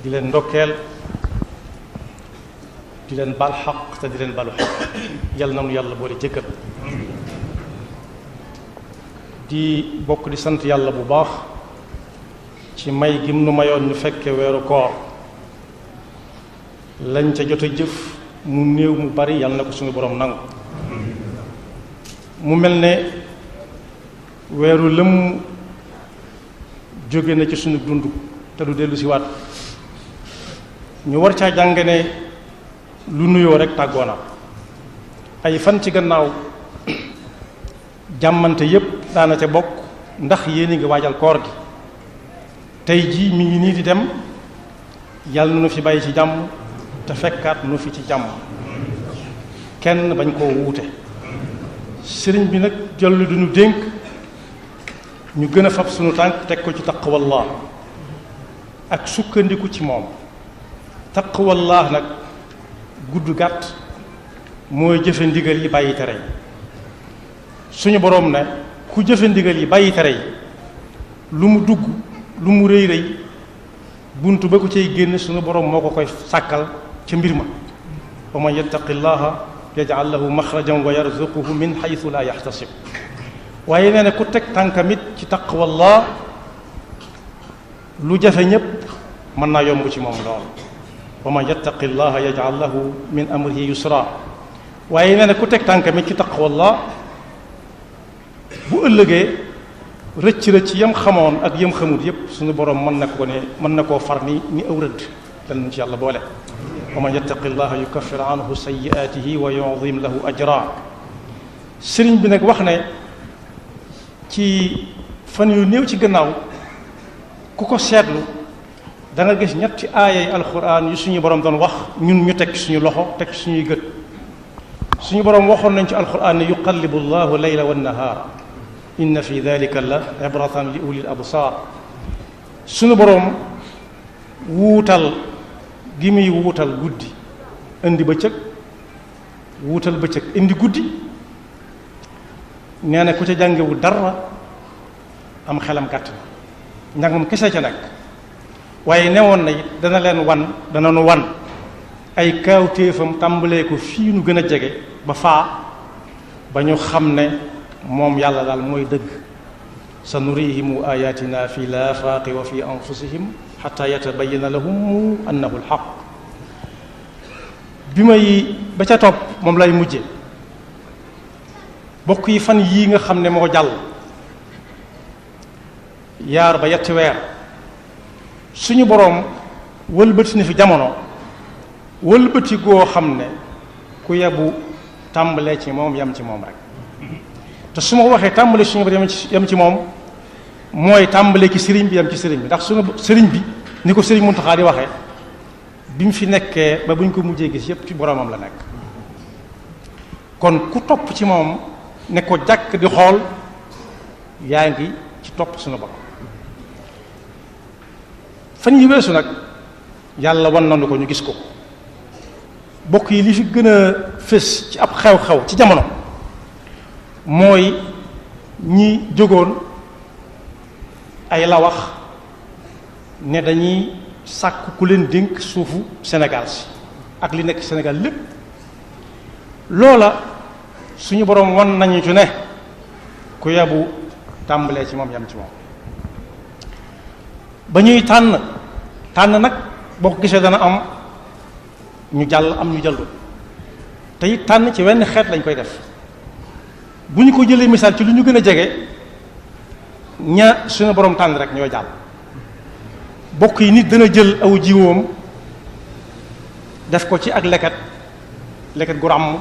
di leen ndokkeel di leen bal xaq te di leen balu xaq yal na nu yàlla boole jëkkër di bokk di sant yàlla bu baax ci may gim nu mayoon ñu fekke weeru koor lañ ca jot a jëf mu néew mu bari yàlla na ko suñu borom nangu mu mel ne weeru lëm jóge na ci suñu dund te du dellu si waat ñu war caa jàng ne lu nuyoo rek tàggoo na ay fan ci gannaaw jàmmante yépp daana ca bokk ndax yéen a ngi waajal koor gi tey jii mi ngi nii di dem yàlla nu fi bàyyi ci jàmm te fekkaat nu fi ci jàmm kenn bañ koo wuute sëriñ bi nag jollu duñu dénk ñu gën a fab sunu tànk teg ko ci taqwallah ak sukkandiku ci moom taqwallah nag gudd gàtt mooy jëfe ndigal yi bàyyi tere yi suñu boroom ne ku jëfe ndigal yi bàyyi tere yi lu mu dugg lu mu rëy rëy bunt ba ko cay génn suñu boroom moo ko koy sàkkal ca mbir ma wa man yattaqi llaha yaj'al lahu maxrajan wa yarzuquhu min xaytu la yaxtasib waaye nee na ku teg tànkamit ci taqwallah lu jafe ñépp mën naa yomb ci moom lool wa man yattaqi llaha yaj'al lahu min amrihi yusra waaye nee na ku teg tànkamit ci taqwallah bu ëllëgee rëcc yam xamoon ak yam xamut yépp suñu borom mën na koo far ni aw rëdd lan ci yàlla boole wa man yattaqi llaha yukaffir anhu sayyi'atihi wa yu'zim lahu ajra sëriñ bi nag wax ne ci fan yu néew ci gannaaw ku ko seetlu da nga gis ñetti aayay alquran yu suñu borom doon wax ñun ñu teg suñu loxo teg suñuy gët suñu borom waxoon nañ ci alquran ne yuqallibu llahu layla wan nahaara inna fi dalika la ibratan li ulil absar suñu borom wuutal gi muy wuutal guddi indi bëccëg wuutal bëccëg indi guddi nee na ku ca jàngewu dara am xelam gàtt na njàngam kese ca nekk waaye newoon na it dana nu wan ay kaawtéefam tàmbalee ko fii nu gën a jege ba faa ba ñu xam ne moom yàlla daal mooy dëgg sa nurihimu ayatina fi laafaaqi wa fi anfusihim xata yatabayana lahum annahu alxaq ba ca topp moom lay mujje bokk yi fan yii nga xam ne moo jàll yaar ba yetti weer suñu boroom wëlbati na fi jamono wëlbati goo xam ne ku yebu tàmbalee ci moom yam ci moom rek te su ma waxee tàmbale suñu boroom yam ci moom mooy tàmbale ci sëriñ bi yam ci sëriñ bi ndax suñu sëriñ bi ni ko sëriñ Muntaxa di waxee bi mu fi nekkee ba buñ ko mujjee gis yépp ci boroomam la nekk kon ku topp ci moom ne ko jàkk di xool yaa ngi ci topp suñu borom fan yi weesu nag yàlla wan nañu ko ñu gis ko bokk yi li fi gën a fés ci ab xew-xew ci jamono mooy ñi jógoon ay la wax ne dañuy sàkk ku leen dénk suufu Sénégal si ak li nekk Sénégal lépp loola suñu boroom wan nañu ci ne ku yabu tàmbalee ci moom yam ci moom ba ñuy tànn nag boo ko gisee dana am ñu jàll am ñu jàllu te it tànn ci wenn xeet lañ koy def bu ñu ko jëlee misaal ci lu ñu gën a jege ña suñu boroom tànn rek ñoo jàll bokk yi nit dana jël aw jiwoom def ko ci ak leket gu ràmm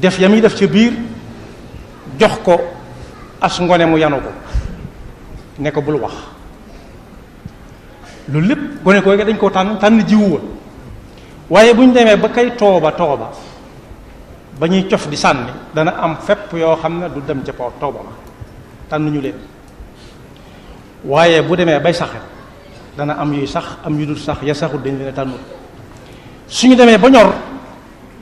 def ya muy def ci biir jox ko as ngone mu yanu ko ne ko bul wax loolu lépp gone ko dañ koo tànn jiwu wa waaye bu ñu demee ba kay tooba ba ñuy cof di sànni dana am fépp yoo xam ne du dem ca tooba ma tànnuñu leen waaye bu demee bay saxe dana am yuy sax am yu dul sax ya saxul dañ leen a tànnul suñu demee ba ñor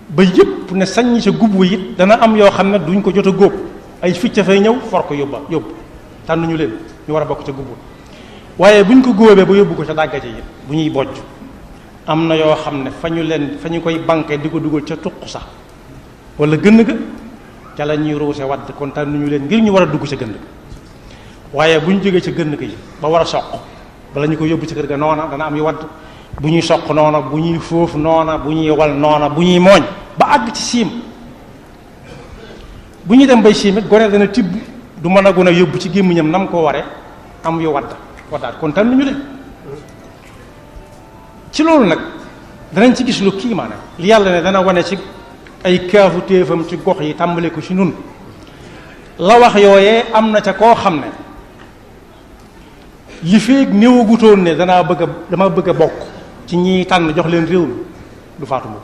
ba yëpp ne saññi sa gub it dana am yoo xam ne duñ ko jot a góob ay ficca fay ñëw for ko yóbbu tànnuñu leen ñu war a bokk ca gub waaye buñ ko góobee ba yóbbu ko ca dàggaje yi bu ñuy bojj am na yoo xam ne fa ñu koy banqué di ko dugal ca tuq sax wala gënn ga ca la ñuy ruuse wadd kontaan nu ñu leen ngir ñu war a dugg ca gënn ga waaye bu ñu jógee ca gënn ga yi ba war a soq bala ñu ko yóbbu ci kër ga noona dana am yu wadd bu ñuy soq noona bu ñuy foofu noona bu ñuy wal noona bu ñuy mooñ ba àgg ci siim bu ñuy dem bay siim it gone dana tibb du mën a gën a yóbbu ci gémmiñam nam ko waree am yu waddaat kontaan nu ñu leen ci loolu nag danañ ci gis lu kii maanaam li yàlla ne dana wane ci ay kaafu téefam ci gox yi tàmbale ko ci nun la wax yooyee am na ca koo xam ne li feeg néewagutoon ne dama bëgg a bokk ci ñiy tànn jox leen réew mi du faatu mukk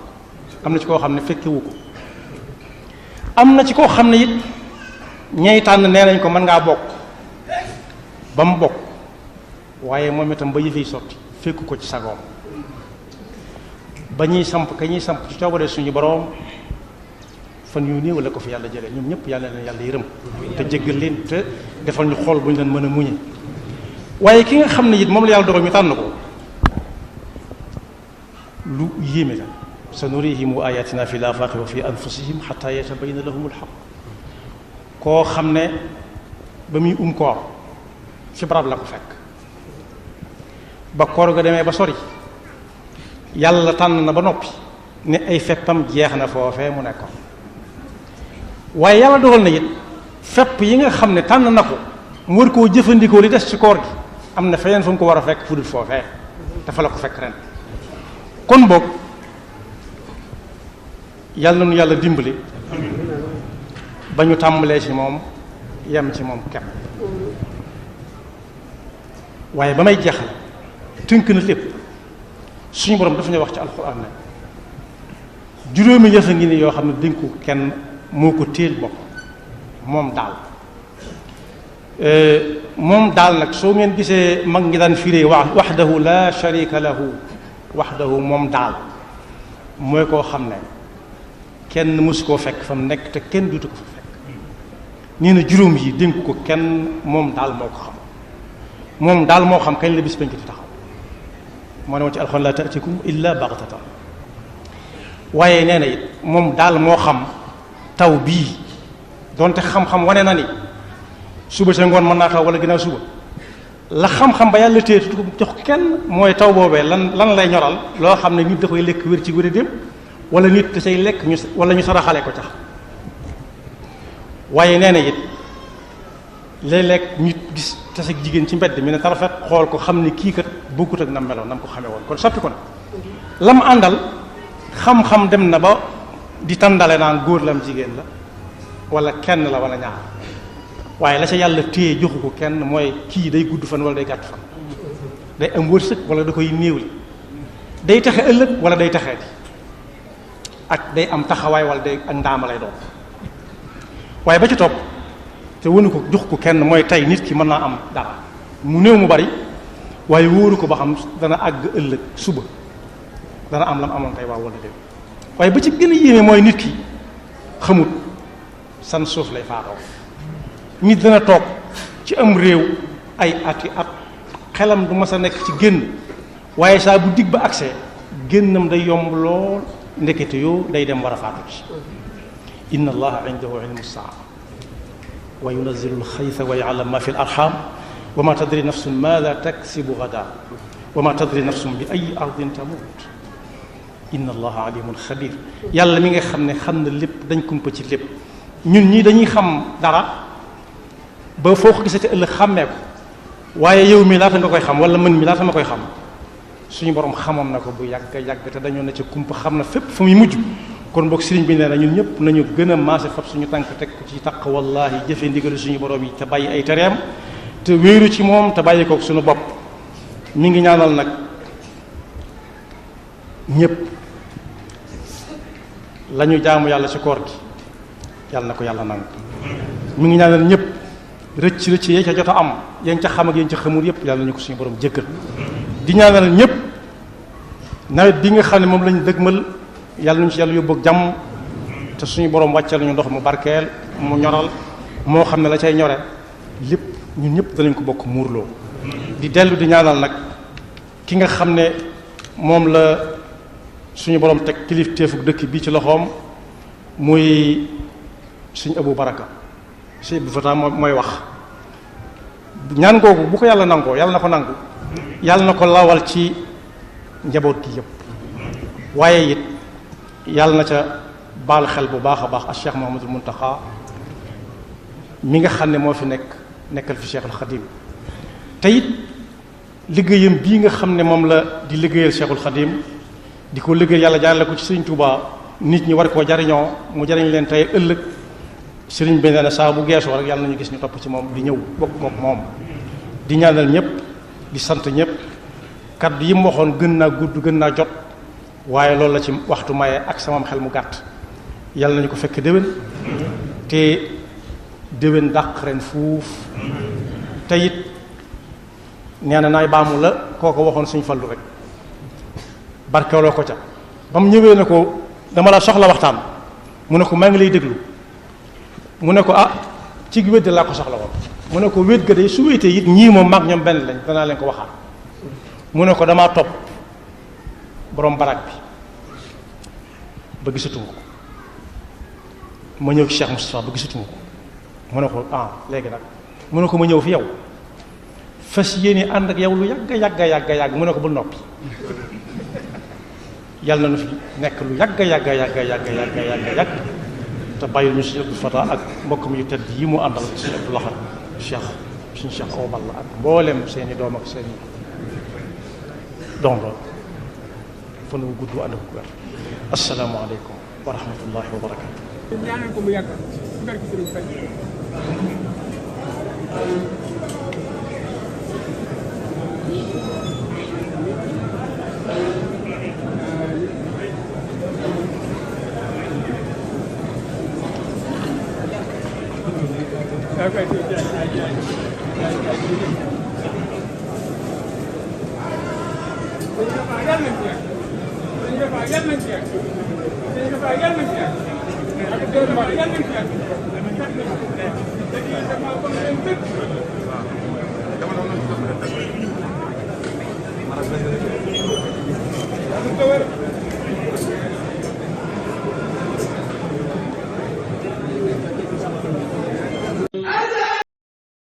am na ci koo xam ne fekkewu ko am na ci koo xam ne it ñay tànn nee nañ ko mën ngaa bokk ba mu bokk waaye moom itam ba yëfey sotti fekku ko ci sagoom ba ñuy samp ci coobare suñu boroom fan yu néew la ko fi yàlla jëlee ñoom ñëpp yàlla leen yàlla yërëm te jéggal leen te defal ñu xool bu ñu leen mën a muñe waaye ki nga xam ne it moom la yàlla dogal ñu tànn ko lu yéeme la sanurihim ayatina fi l-afaaqi wa fi anfusihim xataa yatabayyana lahum al-xaq koo xam ne ba muy koor ci barab la ko fekk ba koor ga demee ba sori yàlla tànn na ba noppi ne ay feppam jeex na foofee mu nekkoon waaye yàlla dogal na it fepp yi nga xam ne tànn na ko mu war koo jëfandikoo li des ci koor gi am na feneen fu mu ko war a fekk fu dul foofee dafa la ko fekk ren kon boog yàlla na nu yàlla dimbali ba ñu tàmbalee ci moom yem ci moom kepp waaye ba may jeexal tënk na lépp suñu borom dafa ñu wax ci alxuraan ne juróomi yëf a ngi ni yoo xam ne dénku kenn moo ko téel bopp moom daal nag soo ngeen gisee mag ngi daan firee waxdahu la sharika lahu waxdahu moom daal mooy koo xam ne kenn mësu koo fekk fa mu nekk te kenn dutu ko fa fekk nee na juróom yi dénk ko kenn moom daal moo ko xam moom daal moo xam kañ la bis bañ ko di taxaw moo ne woon ci alxuraan la taatikum illa baxtatan waaye nee na it moom daal moo xam taw bii donte xam-xam wane na ni suba sa ngoon mën naa taw wala ginnaaw suba la xam-xam ba yàlla téye ko jox kenn mooy taw boobee lan lay ñoral loo xam ne nit da koy lekk wér ci wér dem wala nit da say lekk wala ñu saraxale ko cax waaye nee na it léeg-léeg nit gis tase jigéen ci mbedd mi ne tarafet xool ko xam ne kii kat bokkut ak nam meloon nam ko xamee woon kon soppi ko na lam àndal xam-xam dem na ba di tàndale naan góor lam jigéen la wala kenn la wala ñaar waaye la ca yàlla téye joxu ko kenn mooy kii day gudd fan wala day gàtt fan day am wërsëg wala da koy néewli day taxe ëllëg wala day taxeeti ak day am taxawaay wala day ak ndaama lay doon waaye ba ci topp te wënu ko jox ko kenn mooy tey nit ki mën naa am dara mu néew mu bari waaye wóoru ko ba xam dana àgg ëllëg suba dana am lam amoon tey waaw wala déet waaye ba ci gën a yéeme mooy nit ki xamut san suuf lay faatoo nit dana toog ci am réew ay ati at xelam du mas a nekk ci génn waaye saa bu digg ba accès génnam day yomb lool ndekete yoo day dem war a faatu ci inna allaha indahu ilmu saa wa yunazzilu alxaytha wa ya'lamu ma fi al-arham wa ma tadri nafsun maadha taksibu ghadan wa ma tadri nafsun bi ay ardin tamut inna allaha alimun xabir yàlla mi nga xam ne xam na lépp dañ kumpa ci lépp ñun ñii dañuy xam dara ba foo ko gisati ëllëg xàmmee ko waaye yow mi laata nga koy xam wala mën mi laata ma koy xam suñu borom xamoon na ko bu yàgg yàgg te dañoo ne ca kumpa xam na fépp fu muy mujj kon boog sëriñ bi nee na ñun ñëpp nañu gën a maase fab suñu tànk teg ko ci taq wallahi jëfe ndigal suñu borom yi te bàyyi ay tereem te wéeru ci moom te bàyyi kook suñu bopp mi ngi ñaanal nag ñëpp la ñu jaamu yàlla ci koor gi yàlla na ko yàlla nangu mi ngi ñaanal ñëpp rëcc yee ca jot a am yéen ca xam ak yéen ca xamul yëpp yàlla nañu ko suñu borom jëggal di ñaanal ñëpp nawet bi nga xam ne moom lañu dëgmal yàlla nañu ci yàlla yóbbu ak jàmm te suñu borom wàccal nañu ndox mu barkeel mu ñoral moo xam ne la cay ñore lépp ñun ñëpp danañ ko bokk muurloo di dellu di ñaanal nag ki nga xam ne moom la suñu borom teg kilifteefu dëkk bi ci loxoom muy suñu Abu Baraka Cheikh Abdou Fatah mooy wax ñaan googu bu ko yàlla nangoo yàlla na ko nangu yàlla na ko lawal ci njaboot gi yëpp waaye it yàlla na ca baal xel bu baax a baax ak Cheikh Mouhamadul Mountakha mi nga xam ne moo fi nekkal fi Cheikhul Khadim te it liggéeyam bii nga xam ne moom la di liggéeyal Cheikhul Khadim di ko liggéeyal yàlla jaarale ko ci Sëriñ Tuubaa nit ñi war koo jariñoo mu jariñ leen tey ëllëg sëriñ bi nee na saa bu geesoo rek yàlla nañu gis ñu topp ci moom di ñëw bokk kook moom di ñaanal ñëpp di sant ñëpp kaddu yi mu waxoon gën naa gudd gën naa jot waaye loolu la ci waxtu maye ak sama xel mu gàtt yàlla nañu ko fekk déwén te déwén dàq ren fuuf te it nee na naay baamu la kooko waxoon suñ fallu rek barkeeloo ko ca ba mu ñëwee ne ko dama la soxla waxtaan mu ne ko maa ngi lay déglu mu ne ko ah ci wéet laa ko soxla woon mu ne ko wéet ga de su wéetee it ñii moom mag ñoom benn lañ danaa leen ko waxaat mu ne ko damaa topp borom barak bi ba gisatuma ko ma ñëw ci Cheikh Moustapha ba gisatuma ko mu ne ko ah léegi nag mu ne ko ma ñëw fi yow fas yéene ànd ak yow lu yàgg mu ne ko bul noppi yàlla na nu fi nekk lu yàgg te bàyyil ñu suñu Abdou Fatah ak mbokkam yu tedd yi mu àndal suñu Abdou Lahad suñu Cheikh Awa Balla ak mboolem seeni doom ak seeni doom fan wu gudd ànd ak wér assalaamu aleykum wa rahmatullahi wa barakatu ñaanal ko mu yàgg barke Sëriñ Fall Gracias.